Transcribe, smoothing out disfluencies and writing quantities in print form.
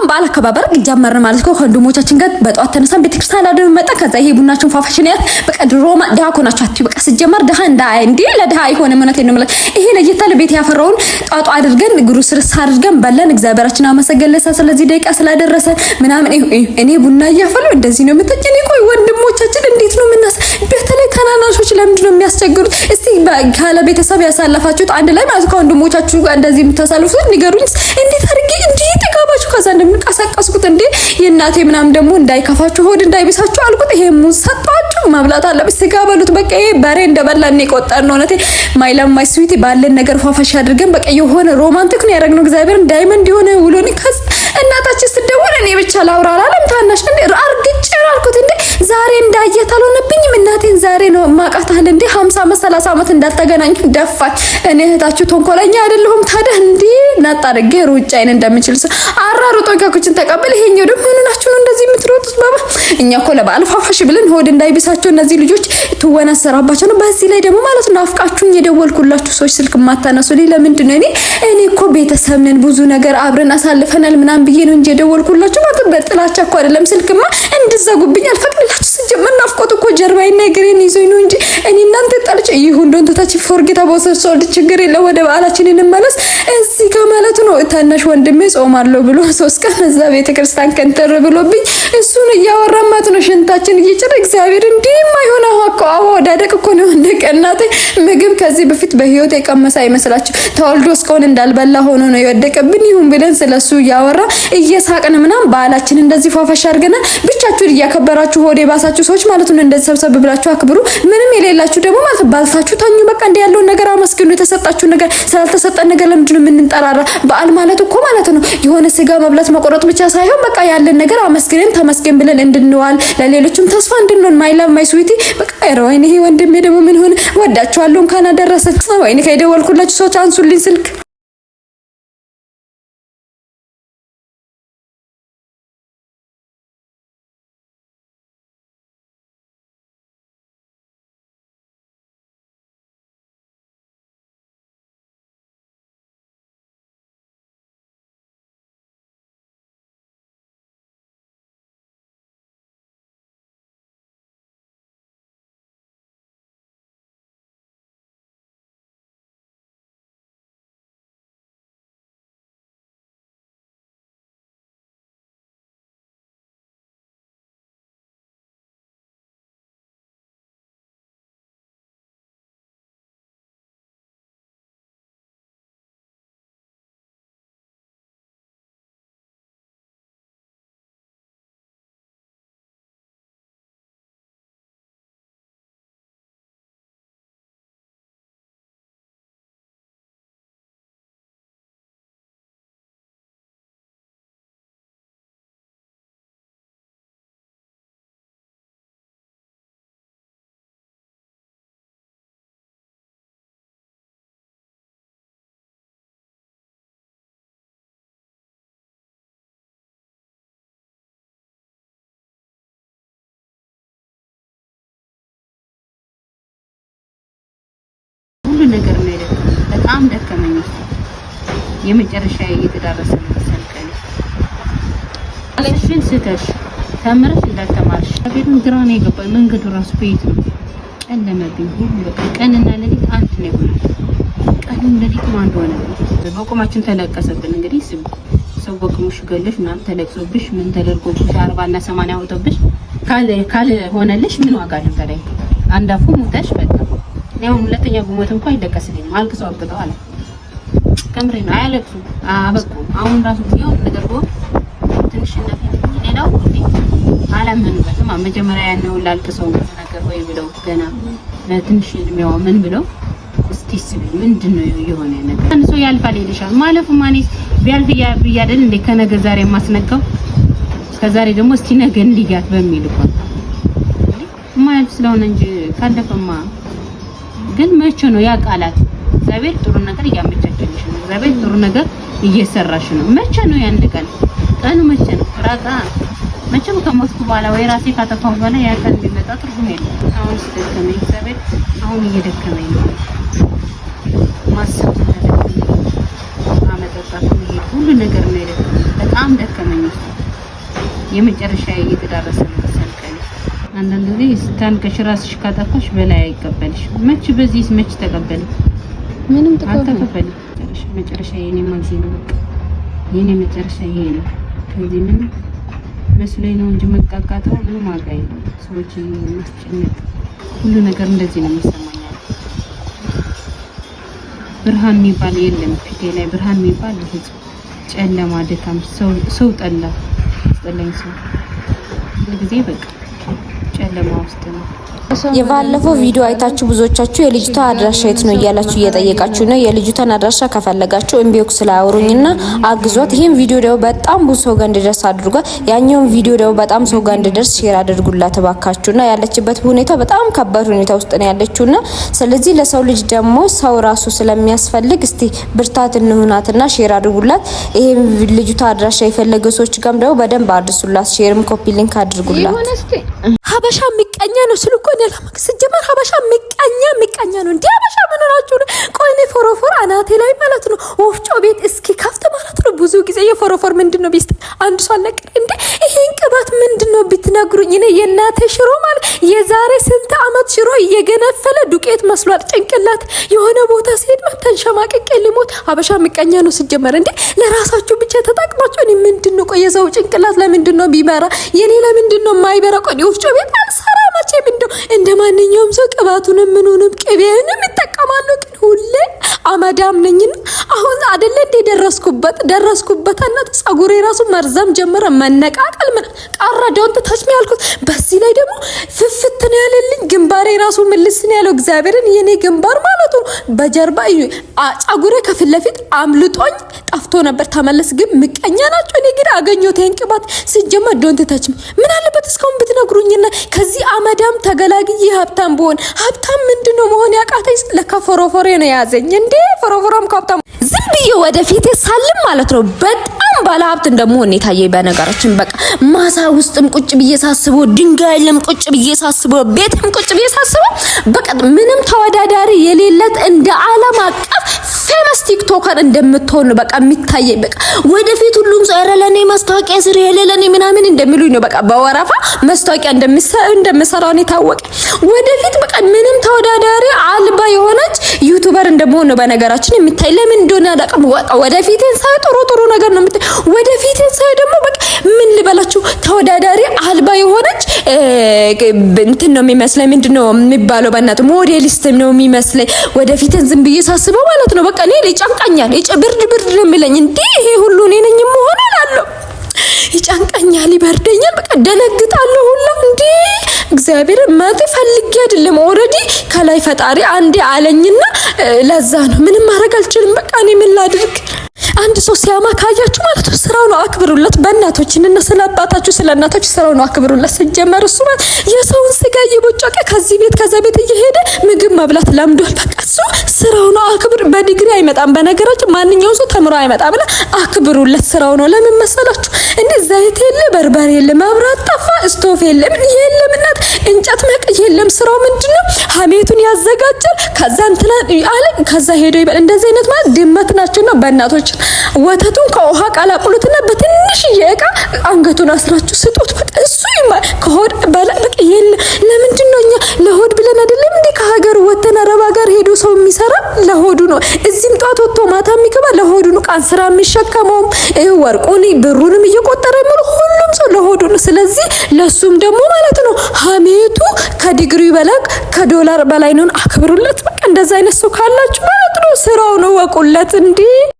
በዓል አከባበር ጀመርን ማለት ነው። ከወንድሞቻችን ጋር በጠዋት ተነሳን፣ ቤተክርስቲያን አድረን መጣን። ከዛ ይሄ ቡናችን ፏፏሽን ያል በቃ ድሮ ድሃ እኮ ናችሁ አትዩ። በቃ ስጀመር ድሃ እንዳ እንዴ ለድሃ አይሆንም። እውነቴን ነው የምልህ። ይሄ ለየት ያለ ቤት ያፈራውን ጧጧ አድርገን እግሩ ስርስ አድርገን በላን። እግዚአብሔራችን አመሰገን ለሳ ስለዚህ ደቂቃ ስላደረሰ ምናምን። እኔ ቡና እያፈላሁ እንደዚህ ነው የምትጭኝ። ቆይ ወንድሞቻችን እንዴት ነው የምናስ በተለይ ታናናሾች ለምንድን ነው የሚያስቸግሩት? እስቲ ካለ ቤተሰብ ያሳለፋችሁት አንድ ላይ ማለት ከወንድሞቻችሁ ጋር እንደዚህ የምታሳልፉት ንገሩኝ። እንዴት አድርጌ እንዲህ ጥጋባችሁ ከዛ እንደምንቀሳቀስኩት እንዴ የእናቴ ምናምን ደግሞ እንዳይከፋችሁ ሆድ እንዳይብሳችሁ አልኩት። ይሄ ሙዝ ሰጧችሁ መብላት አለብሽ፣ ስጋ በሉት። በቃ ይሄ በሬ እንደበላን ነው የቆጠርነው። እውነቴ my love my sweet ባለን ነገር ፏፈሽ አድርገን በቃ የሆነ romantic ነው ያደረግነው። እግዚአብሔርን diamond የሆነ ውሎን ከዛ እናታችን ስትደውል እኔ ብቻ ላውራ አላለም። ታናሽ እንዴ አርግጬ ነው አልኩት። እንዴ ዛሬ እንዳየት አልሆነብኝም። እናቴን ዛሬ ነው ማቃታል። እንዴ 50 ዓመት 30 ዓመት እንዳልተገናኙ ደፋች። እኔ እህታችሁ ተንኮለኛ አይደለሁም። ታዲያ እንዴ ናጣ አድርጌ ሩጫዬን እንደምችል አራሩጦኝ ከ kitchen ተቀበል። ይሄኛው ደግሞ ምን ሆናችሁ ነው እንደዚህ የምትሮጡት? ባባ እኛ እኮ ለበዓል ፏፈሽ ብለን ሆድ እንዳይብሳቸው እነዚህ ልጆች ትወና ሰራባቸው ነው። በዚህ ላይ ደግሞ ማለት ነው ናፍቃችሁኝ የደወልኩላችሁ ሰዎች ስልክ ማታነሱ ለምንድን ነው? እኔ እኮ ቤተሰብ ነን ብዙ ነገር አብረን አሳልፈናል ምናምን ብዬ ነው እንጂ የደወልኩላችሁ ማለት በጥላቻ እኮ አይደለም። ስልክማ እንድዘጉብኝ አልፈቅድላችሁ። ስጀምር ናፍቆት እኮ ጀርባዬና እግሬን ይዞኝ ነው እንጂ እኔ እናንተ ጠልቼ ይሁን don't touch forget about sold ችግር የለም። ወደ በዓላችን እንመለስ። እዚህ ጋር ማለት ነው ታናሽ ወንድሜ ጾማለሁ ብሎ 3 ቀን እዛ ቤተክርስቲያን ከንተር ብሎብኝ እሱን እያወራን ማለት ነው ሽንታችን እየጨረ እግዚአብሔር እንዲህ የማይሆን አዎ አወዳደቅ እኮ ነው የወደቀ። እናቴ ምግብ ከዚህ በፊት በህይወት የቀመሰ አይመስላችሁ። ተወልዶ እስከሆነ እንዳልበላ ሆኖ ነው የወደቀብን። ይሁን ብለን ስለሱ እያወራ እየሳቅን ምናምን በዓላችን እንደዚህ ፏፈሽ አድርገናል። ብቻችሁን እያከበራችሁ ሆዴ ባሳችሁ ሰዎች ማለት ነው እንደዚህ ሰብሰብ ብላችሁ አክብሩ። ምንም የሌላችሁ ደግሞ ማለት ባልታችሁ ተኙ። በቃ እንዲህ ያለውን ነገር አመስግኑ። የተሰጣችሁ ነገር ስላልተሰጠን ነገር ለምንድን ነው የምንጠራራ? በዓል ማለት እኮ ማለት ነው የሆነ ስጋ መብላት መቆረጥ ብቻ ሳይሆን በቃ ያለን ነገር አመስግነን ተመስገን ብለን እንድንዋል ለሌሎችም ተስፋ እንድንሆን። My love my sweetie በቃ ኧረ ወይኔ ይሄ ወንድሜ ደግሞ ምን ሆነ? ወዳችኋለሁ። እንኳን አደረሰ። ወይኔ ከደወልኩላችሁ ሰዎች አንሱልኝ ስልክ። ሁሉ ነገር ነው የደከመኝ። በጣም ደከመኝ። የመጨረሻ እየተዳረሰ ነው መሰል ቀን ራስሽን ስተሽ ተምረሽ እንዳልተማርሽ ቤቱን ግራ ነው የገባኝ። መንገዱ ራሱ ቤት ነው ጨለመብኝ። ሁሉ በቃ ቀንና ሌሊት አንድ ነው የሆነው። ቀኑም ሌሊቱም አንድ ሆነ። በቁማችን ተለቀሰብን። እንግዲህ ሰው በቁምሽ ገለሽ ምናምን ተለቅሶብሽ ምን ተደርጎብሽ 40 እና 80 አውጥቶብሽ ካለ ሆነልሽ ምን ዋጋ አለው ታዲያ? አንድ አፉ ሙተሽ በቃ እኔ አሁን ሁለተኛ ብሞት እንኳን አይለቀስልኝም። አልቅሰው አብቅተው አለ። ከምሬ ነው። አያለቅሱም፣ አበቁ። አሁን ራሱ የሆነ ነገር ቢሆን ትንሽ እናቴ ሌላው እንዴ አላመኑበትም። መጀመሪያ ያነው ላልቅሰው ነገር ወይ ብለው ገና በትንሽ እድሜዋ ምን ብለው እስቲ ስቢ ምንድን ነው የሆነ ነገር አንድ ሰው ያልፋል ይልሻል። ማለፉ ማኔ ቢያልፍ እያደል እንዴ ከነገ ዛሬ የማስነካው ከዛሬ ደግሞ እስቲ ነገ እንልያት በሚል እኮ የማያልፍ ስለሆነ እንጂ ካለፈማ ግን መቼ ነው ያ ቃላት? እግዚአብሔር ጥሩ ነገር እያመቻቸልሽ ነው። እግዚአብሔር ጥሩ ነገር እየሰራሽ ነው። መቼ ነው ያን ቀን? ቀኑ መቼ ነው? ራቃ መቼም ከሞትኩ በኋላ ወይ ራሴ ካጠፋሁ በኋላ ያ ቀን ቢመጣ ትርጉም የለም። አሁን ስደከመኝ እግዚአብሔር አሁን እየደከመኝ ነው። ማሰብ ተደከመኝ፣ መጠጣት፣ መሄድ ሁሉ ነገር ነው የደከመኝ። በጣም ደከመኝ። ይመስላል። የመጨረሻ እየተዳረሰ ነው መሰል ቀን። አንዳንድ ጊዜ ስታንቀሽ ራስሽ ካጠፋሽ በላይ አይቀበልሽ። መች በዚህ መች ተቀበለ? ምንም አልተቀበለም። መጨረሻ የኔ ማግዜ ነው። በቃ የኔ መጨረሻ ይሄ ነው። ከዚህ ምን መስሎኝ ነው እንጂ መቃቃጠው ምንም ዋጋ የለውም። ሰዎችን ማስጨነቅ ሁሉ ነገር እንደዚህ ነው የሚሰማኝ። ብርሃን የሚባል የለም ፊቴ ላይ ብርሃን የሚባል በፍጹም ጨለማ፣ ድካም፣ ሰው ጠላ አስጠላኝ። ሰው ሁሉ ጊዜ በቃ ጨለማ ውስጥ ነው። የባለፈው ቪዲዮ አይታችሁ ብዙዎቻችሁ የልጅቷ አድራሻ የት ነው እያላችሁ እየጠየቃችሁ ነው። የልጅቷን አድራሻ ከፈለጋችሁ inbox ላይ አውሩኝና አግዟት። ይሄን ቪዲዮ ደግሞ በጣም ብዙ ሰው ጋር እንዲደርስ አድርጓል። ያኛውን ቪዲዮ ደግሞ በጣም ሰው ጋር እንዲደርስ share አድርጉላት እባካችሁና ያለችበት ሁኔታ በጣም ከባድ ሁኔታ ውስጥ ነው ያለችውና ስለዚህ ለሰው ልጅ ደግሞ ሰው ራሱ ስለሚያስፈልግ እስቲ ብርታት እንሁናትና share አድርጉላት። ይሄን ልጅቷ አድራሻ የፈለገ ሰዎች ጋርም ደግሞ በደንብ አድርሱላት። Share ም copy link አድርጉላት። ሀበሻ ምቀኛ ነው ስሉ እኮ እኔ አላማክ ስጀመር ሀበሻ ምቀኛ ምቀኛ ነው። እንዲህ ሀበሻ ምን ሆናችሁ ነው? ቆይ እኔ ፎሮፎር አናቴ ላይ ማለት ነው ወፍጮ ቤት እስኪ ከፍት ማለት ነው። ብዙ ጊዜ የፎሮፎር ምንድን ነው ቢስት አንድ ሰው አልነገር እንዴ ይሄን ቅባት ምንድን ነው ብትነግሩኝ። እኔ የእናቴ ሽሮ ማለት የዛሬ ስንት አመት ሽሮ እየገነፈለ ዱቄት መስሏል ጭንቅላት የሆነ ቦታ ሲሄድ ተንሸማቅቄ ልሞት። ሀበሻ ምቀኛ ነው ስጀመር። እንዴ ለራሳችሁ ብቻ ተጠቅማችሁ እኔ ምንድን ነው ቆይ የሰው ጭንቅላት ለምንድን ነው ቢበራ የኔ ለምንድን ነው የማይበራ? ቆይ ወፍጮ ቤት አልሰራ መቼም እንደው እንደ ማንኛውም ሰው ቅባቱንም ምኑንም ቅቤንም ይጠቀማሉ። ግን ሁሌ አመዳም ነኝና አሁን አደለ እንዴ ደረስኩበት ደረስኩበት። እናት ጸጉሬ ራሱ መርዘም ጀመረ፣ መነቃቀል ምን ቀረ። Don't touch me ያልኩት። በዚህ ላይ ደግሞ ፍፍት ነው ያለልኝ ግንባሬ ራሱ ምልስ ነው ያለው። እግዚአብሔርን የኔ ግንባር ማለት ነው በጀርባ ጸጉሬ ከፊት ለፊት አምልጦኝ ጠፍቶ ነበር። ተመለስ። ግን ምቀኛ ናቸው። እኔ ግን አገኘሁት ይሄን ቅባት ሲጀመር don't touch me ምን አለበት እስካሁን ብትነግሩኝና ከዚህ አመዳም ተገላግዬ ሀብታም ብሆን። ሀብታም ምንድነው መሆን ያቃተኝ? ለካ ፎሮፎሬ ነው የያዘኝ እንዴ! ፎሮፎሮም ከሀብታም ዝም ብዬ ወደፊት ሳልም ማለት ነው በጣም ባለሀብት እንደመሆን የታየኝ። በነገራችን በቃ ማሳ ውስጥም ቁጭ ብዬ ሳስበው፣ ድንጋይም ቁጭ ብዬ ሳስበው፣ ቤትም ቁጭ ብዬ ሳስበው በቃ ምንም ተወዳዳሪ የሌለት እንደ ዓለም አቀፍ famous TikToker እንደምትሆን ነው በቃ የሚታየኝ። በቃ ወደፊት ሁሉም ሰው ኧረ ለኔ ማስታወቂያ ስሪ ለኔ ምናምን እንደሚሉኝ ነው በቃ በወረፋ ማስታወቂያ እንደምሰራ ነው የታወቀ። ወደፊት በቃ ምንም ተወዳዳሪ አልባ የሆነች YouTuber እንደመሆን ነው በነገራችን የሚታይ። ለምን እንደሆነ አላውቅም። በቃ ወደፊቴን ሳይ ጥሩ ጥሩ ነገር ነው የምታይ። ወደፊቴን ሳይ ደግሞ በቃ ምን ልበላችሁ ተወዳዳሪ አልባ የሆነች እንትን ነው የሚመስለኝ። ምንድን ነው የሚባለው? በእናትህ ሞዴሊስት ነው የሚመስለኝ። ወደፊትን ዝም ብዬ ሳስበው ማለት ነው በቃ እኔ ይጨንቀኛል። ብርድ ብርድ ነው የሚለኝ። እንዴ ይሄ ሁሉ እኔ ነኝ የምሆነው እላለሁ። ይጨንቀኛል፣ ይበርደኛል። በቃ ደነግጣለሁ ሁላ። እንዴ እግዚአብሔር መጥ ፈልጌ አይደለም። Already ከላይ ፈጣሪ አንዴ አለኝና ለዛ ነው ምንም ማድረግ አልችልም። በቃ እኔ ምን ላድርግ? አንድ ሰው ሲያማ ካያችሁ ማለት ነው ስራው ነው አክብሩለት። በእናቶችን እና ስለ አባታችሁ ስለ እናታችሁ ስራው ነው አክብሩለት። ሲጀመር እሱ ማለት የሰውን ስጋ እየቦጨቀ ከዚህ ቤት ከዛ ቤት እየሄደ ምግብ መብላት ለምዷል። በቃ እሱ ስራው ነው አክብር። በዲግሪ አይመጣም። በነገራችን ማንኛውም ሰው ተምሮ አይመጣም። ብለ አክብሩለት። ስራው ነው። ለምን መሰላችሁ? እንደ ዘይት የለ በርበሬ የለ መብራት ጠፋ ስቶፍ የለ ምን የለም እናት እንጨት መቅ የለም። ስራው ምንድነው? ሀሜቱን ያዘጋጃል። ከዛ እንትና አለ ከዛ ሄዶ ይበል። እንደዚህ አይነት ማለት ድመት ናቸውና በእናቶች ወተቱን ከውሃ ቀላቅሉትና በትንሽዬ እቃ አንገቱን አስራችሁ ስጡት። በቃ እሱ ከሆድ በላይ በቃ የለ። ለምንድን ነው እኛ ለሆድ ብለን አይደለም እንዴ ከሀገር ወተን አረብ ሀገር ሄዶ ሰው የሚሰራ ለሆዱ ነው። እዚህም ጧት ወጥቶ ማታ የሚገባ ለሆዱ ነው። ቃን ስራ የሚሸከመውም ወርቁን ብሩንም እየቆጠረ የሚሉ ሁሉም ሰው ለሆዱ ነው። ስለዚህ ለሱም ደግሞ ማለት ነው ሀሜቱ ከዲግሪ በላይ ከዶላር በላይ ነው። አክብሩለት። በቃ እንደዛ አይነት ሰው ካላችሁ ማለት ነው ስራው ነው ወቁለት እንዲህ።